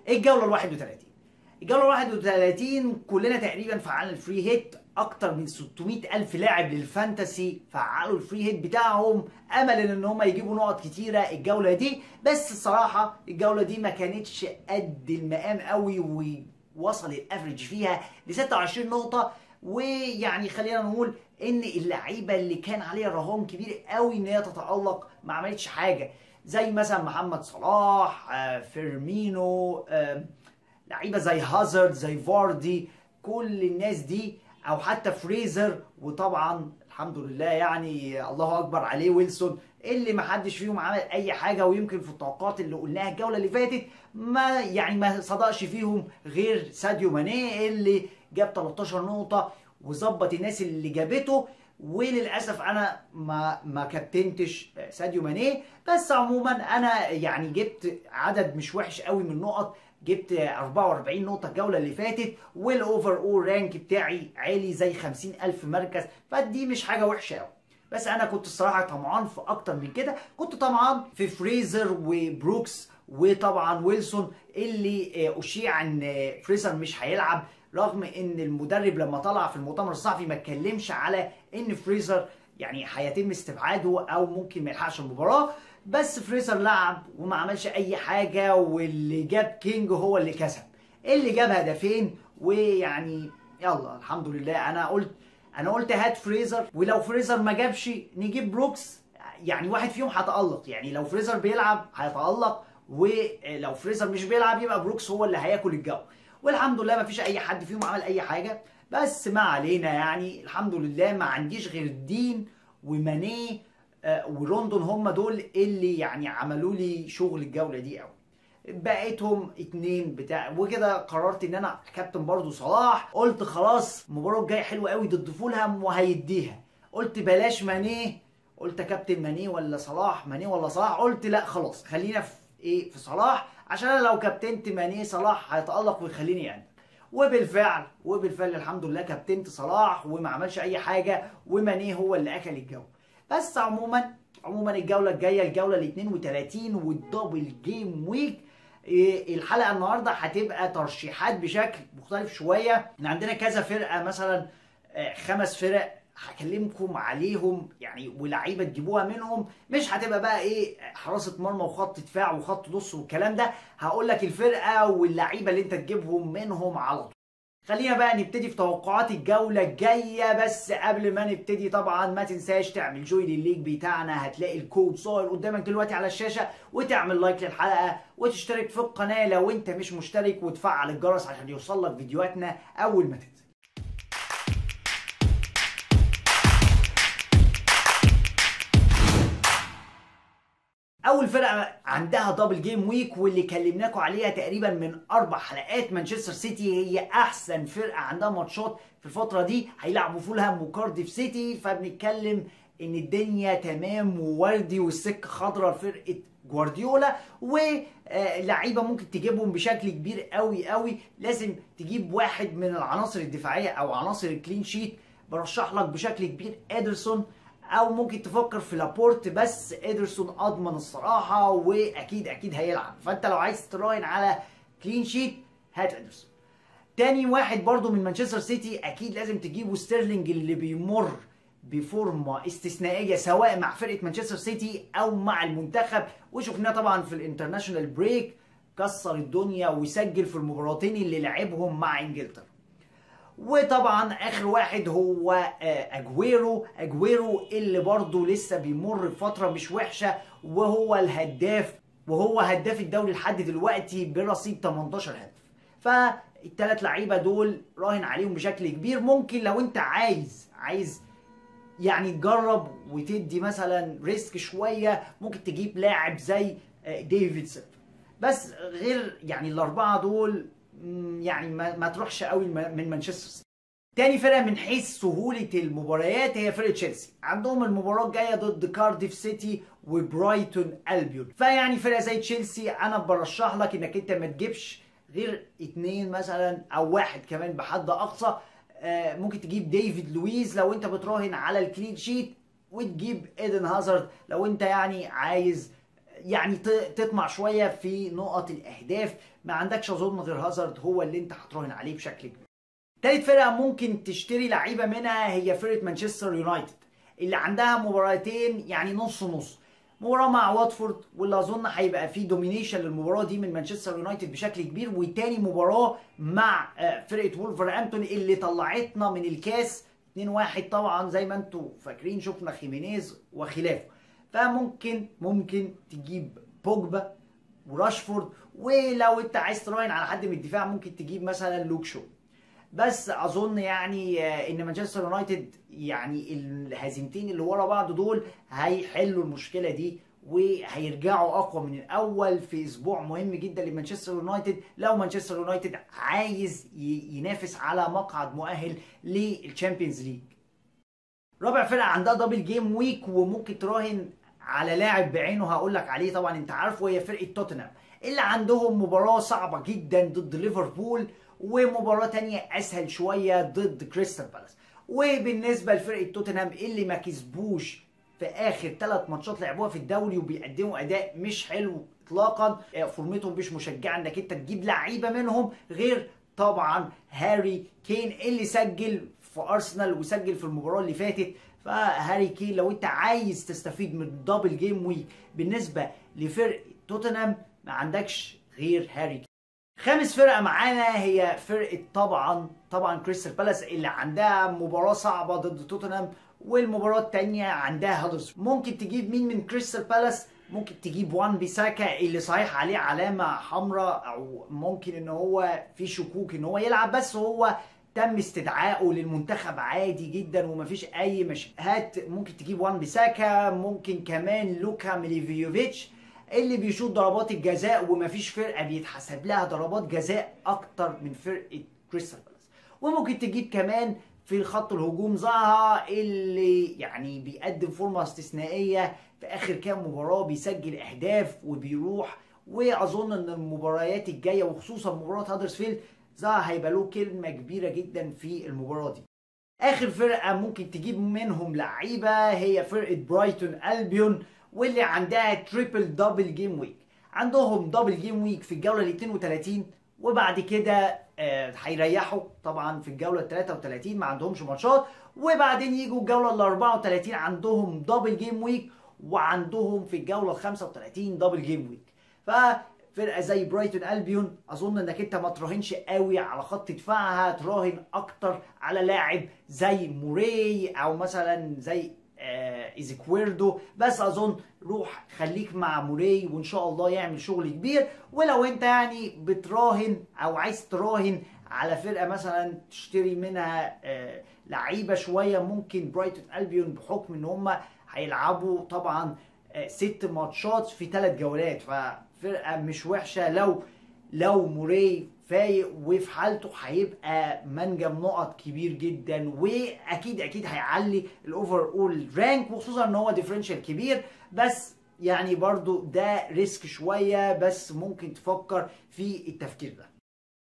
الجولة ال 31، الجولة 31 كلنا تقريبا فعلنا ال free hit، اكتر من 600 الف لاعب لل fantasy فعلوا ال free hit بتاعهم املا ان هم يجيبوا نقط كتيرة الجولة دي. بس الصراحة الجولة دي ما كانتش قد المقام قوي، ووصل ال average فيها ل 26 نقطة. ويعني خلينا نقول ان اللعيبة اللي كان عليها رهان كبير قوي ان هي تتالق ما عملتش حاجة، زي مثلا محمد صلاح، فيرمينو، لعيبة زي هازارد، زي فاردي، كل الناس دي، او حتى فريزر. وطبعا الحمد لله يعني الله اكبر عليه ويلسون، اللي ما حدش فيهم عمل اي حاجة، ويمكن في التوقعات اللي قلناها الجولة اللي فاتت ما يعني ما صدقش فيهم غير ساديو ماني اللي جاب 13 نقطة وظبط الناس اللي جابته. وللاسف انا ما كابتنتش ساديو ماني، بس عموما انا يعني جبت عدد مش وحش قوي من النقط، جبت 44 نقطة الجولة اللي فاتت، وال overall rank بتاعي عالي زي 50,000 مركز، فدي مش حاجة وحشة قوي. بس انا كنت الصراحة طمعان في اكتر من كده، كنت طمعان في فريزر وبروكس وطبعا ويلسون اللي اشيع ان فريزر مش هيلعب، رغم ان المدرب لما طلع في المؤتمر الصحفي ما اتكلمش على ان فريزر يعني هيتم استبعاده او ممكن ما يلحقش المباراة، بس فريزر لعب وما عملش اي حاجة، واللي جاب كينج هو اللي كسب، اللي جاب هدفين. ويعني يلا الحمد لله، انا قلت هات فريزر، ولو فريزر ما جابش نجيب بروكس، يعني واحد فيهم هيتألق، يعني لو فريزر بيلعب هيتألق، ولو فريزر مش بيلعب يبقى بروكس هو اللي هياكل الجو. والحمد لله ما فيش اي حد فيهم عمل اي حاجة، بس ما علينا يعني الحمد لله ما عنديش غير دين وماني وروندون، هم دول اللي يعني عملوا لي شغل الجولة دي قوي، بقيتهم اتنين بتاع وكده. قررت ان انا كابتن برضو صلاح، قلت خلاص المباراة الجاية حلوة قوي ضد فولهام وهيديها، قلت بلاش ماني، قلت كابتن ماني ولا صلاح، ماني ولا صلاح، قلت لا خلاص خلينا في ايه، في صلاح، عشان انا لو كابتنت ماني صلاح هيتألق ويخليني يعني. وبالفعل الحمد لله كابتنت صلاح وما عملش اي حاجة، وماني هو اللي اكل الجو. بس عموما الجولة الجاية الجولة ال 32 وال double game week، الحلقة النهارده هتبقى ترشيحات بشكل مختلف شوية. احنا عندنا كذا فرقه، مثلا 5 فرق هكلمكم عليهم يعني، ولاعيبه تجيبوها منهم، مش هتبقى بقى ايه حراسة مرمى وخط دفاع وخط نص والكلام ده، هقول لك الفرقة واللعيبة اللي انت تجيبهم منهم على طول. خلينا بقى نبتدي في توقعات الجولة الجاية. بس قبل ما نبتدي طبعا ما تنساش تعمل join لل league بتاعنا، هتلاقي الكود ظاهر قدامك دلوقتي على الشاشة، وتعمل like للحلقة وتشترك في القناة لو انت مش مشترك، وتفعل الجرس عشان يوصل لك فيديوهاتنا اول ما تنزل. اول فرقه عندها double game week واللي كلمناكم عليها تقريبا من 4 حلقات، مانشستر سيتي هي احسن فرقه عندها ماتشات في الفترة دي، هيلعبوا فولهام وكارديف سيتي، فبنتكلم ان الدنيا تمام ووردي والسكه خضراء لفرقة جوارديولا، ولاعيبه ممكن تجيبهم بشكل كبير قوي قوي. لازم تجيب واحد من العناصر الدفاعية او عناصر ال clean sheet، برشح لك بشكل كبير ادرسون، او ممكن تفكر في لابورت، بس ادرسون اضمن الصراحة واكيد اكيد هيلعب، فانت لو عايز تراهن على clean sheet هات ادرسون. تاني واحد برضو من مانشستر سيتي اكيد لازم تجيبه ستيرلينج، اللي بيمر بفورمه استثنائية سواء مع فرقه مانشستر سيتي او مع المنتخب، وشفناه طبعا في ال international break كسر الدنيا وسجل في المباراتين اللي لعبهم مع انجلترا. وطبعا اخر واحد هو اجويرو، اجويرو اللي برضه لسه بيمر بفترة مش وحشة، وهو الهداف، وهو هداف الدوري لحد دلوقتي برصيد 18 هدف. فالثلاث لعيبة دول راهن عليهم بشكل كبير. ممكن لو انت عايز يعني تجرب وتدي مثلا risk شوية، ممكن تجيب لاعب زي ديفيد سيلفا، بس غير يعني الاربعة دول يعني ما تروحش قوي من مانشستر سيتي. تاني فرقه من حيث سهولة المباريات هي فرقه تشيلسي، عندهم المباراة الجاية ضد كارديف سيتي وبرايتون البيون. فيعني فرقه زي تشيلسي انا برشح لك انك انت ما تجيبش غير 2 مثلا او 1 كمان بحد اقصى. ممكن تجيب ديفيد لويز لو انت بتراهن على ال clean sheet، وتجيب ايدن هازارد لو انت يعني عايز يعني تطمع شوية في نقط الاهداف. ما عندكش اظن غير هازارد هو اللي انت هتراهن عليه بشكل كبير. تالت فرقه ممكن تشتري لعيبة منها هي فرقه مانشستر يونايتد اللي عندها مباراتين يعني نص نص، مباراة مع واتفورد واللي اظن هيبقى فيه domination للمباراة دي من مانشستر يونايتد بشكل كبير، وتاني مباراة مع فرقه وولفرهامبتون اللي طلعتنا من الكاس 2-1 طبعا زي ما انتم فاكرين، شفنا خيمينيز وخلافه. فممكن تجيب بوجبا وراشفورد، ولو انت عايز تراهن على حد من الدفاع ممكن تجيب مثلا لوك شو. بس اظن يعني ان مانشستر يونايتد يعني الهزيمتين اللي ورا بعض دول هيحلوا المشكلة دي وهيرجعوا اقوى من الاول في اسبوع مهم جدا لمانشستر يونايتد، لو مانشستر يونايتد عايز ينافس على مقعد مؤهل لل Champions League. رابع فرقه عندها double game week وممكن تراهن على لاعب بعينه هقول لك عليه طبعا انت عارفه، هي فرقه توتنهام اللي عندهم مباراة صعبة جدا ضد ليفربول ومباراة تانية اسهل شوية ضد كريستال بالاس. وبالنسبة لفرقة توتنهام اللي ما كسبوش في اخر 3 ماتشات لعبوها في الدوري وبيقدموا اداء مش حلو اطلاقا، فورمتهم مش مشجعه انك انت تجيب لعيبة منهم غير طبعا هاري كين اللي سجل في ارسنال وسجل في المباراة اللي فاتت. فهاري كين لو انت عايز تستفيد من ال double game week بالنسبة لفرقة توتنهام ما عندكش غير هاري كين. خامس فرقه معانا هي فرقه طبعا كريستال بالاس اللي عندها مباراة صعبة ضد توتنهام، والمباراة الثانية عندها هدرسفيلد. ممكن تجيب مين من كريستال بالاس؟ ممكن تجيب وان بيساكا اللي صحيح عليه علامة حمراء او ممكن ان هو في شكوك ان هو يلعب، بس هو تم استدعائه للمنتخب عادي جدا ومفيش اي مشاكل. ممكن تجيب وان بيساكا، ممكن كمان لوكا ميليفيوفيتش اللي بيشوط ضربات الجزاء ومفيش فرقه بيتحسب لها ضربات جزاء اكتر من فرقه كريستال بالاس. وممكن تجيب كمان في خط الهجوم زاها اللي يعني بيقدم فورمه استثنائية في اخر كام مباراة، بيسجل اهداف وبيروح، واظن ان المباريات الجاية وخصوصا مباراة هدرسفيلد زاها هيبقى له كلمة كبيرة جدا في المباراة دي. اخر فرقه ممكن تجيب منهم لعيبة هي فرقه برايتون البيون واللي عندها triple double game week. عندهم double game week في الجولة ال 32 وبعد كده هيريحوا طبعا في الجولة ال 33 ما عندهمش ماتشات، وبعدين يجوا الجولة ال 34 عندهم double game week، وعندهم في الجولة ال 35 double game week. ففرقه زي برايتون البيون اظن انك انت ما تراهنش قوي على خط دفاعها، تراهن اكتر على لاعب زي موري او مثلا زي إيزيكويردو، بس اظن روح خليك مع موري وان شاء الله يعمل شغل كبير. ولو انت يعني بتراهن او عايز تراهن على فرقه مثلا تشتري منها لعيبة شوية، ممكن برايتون البيون بحكم ان هم هيلعبوا طبعا 6 ماتشات في 3 جولات، ففرقه مش وحشة. لو موري فايق وفي حالته هيبقى منجم نقط كبير جدا، واكيد اكيد هيعلي ال overall rank، وخصوصا ان هو differential كبير. بس يعني برضو ده risk شوية، بس ممكن تفكر في التفكير ده.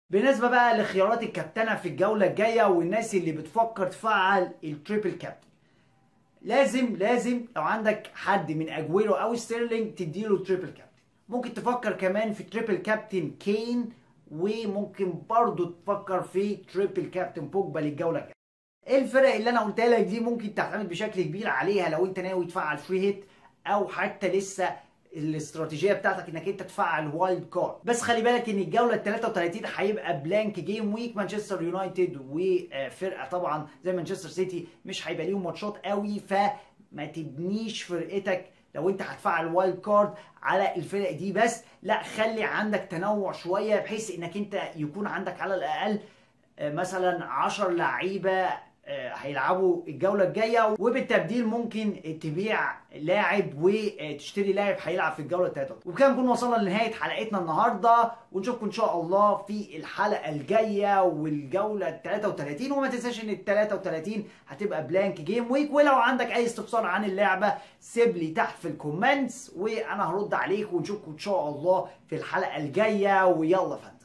بالنسبة بقى لخيارات الكابتنه في الجولة الجاية والناس اللي بتفكر تفعل ال triple captain، لازم لو عندك حد من اجويرو او ستيرلينج تديله triple captain. ممكن تفكر كمان في triple captain كين، وممكن برضو تفكر في triple captain بوجبا للجوله الجاية. الفرق اللي انا قلتها لك دي ممكن تعتمد بشكل كبير عليها لو انت ناوي تفعل free hit، او حتى لسه الاستراتيجية بتاعتك انك انت تفعل wild card. بس خلي بالك ان الجولة ال 33 هيبقى blank game week، مانشستر يونايتد وفرقه طبعا زي مانشستر سيتي مش هيبقى ليهم ماتشات قوي، فما تبنيش فرقتك لو انت هتفعل wild card على الفرق دي بس، لا خلي عندك تنوع شوية بحيث انك انت يكون عندك على الاقل مثلا 10 لعيبة هيلعبوا الجولة الجاية، وبالتبديل ممكن تبيع لاعب وتشتري لاعب هيلعب في الجولة الثالثة. وبكده نكون وصلنا لنهاية حلقتنا النهارده، ونشوفكم ان شاء الله في الحلقة الجاية والجوله ال 33. وما تنساش ان ال 33 هتبقى blank game week. ولو عندك اي استفسار عن اللعبة سيب لي تحت في ال comments وانا هرد عليك، ونشوفكم ان شاء الله في الحلقة الجاية. ويلا fantasy.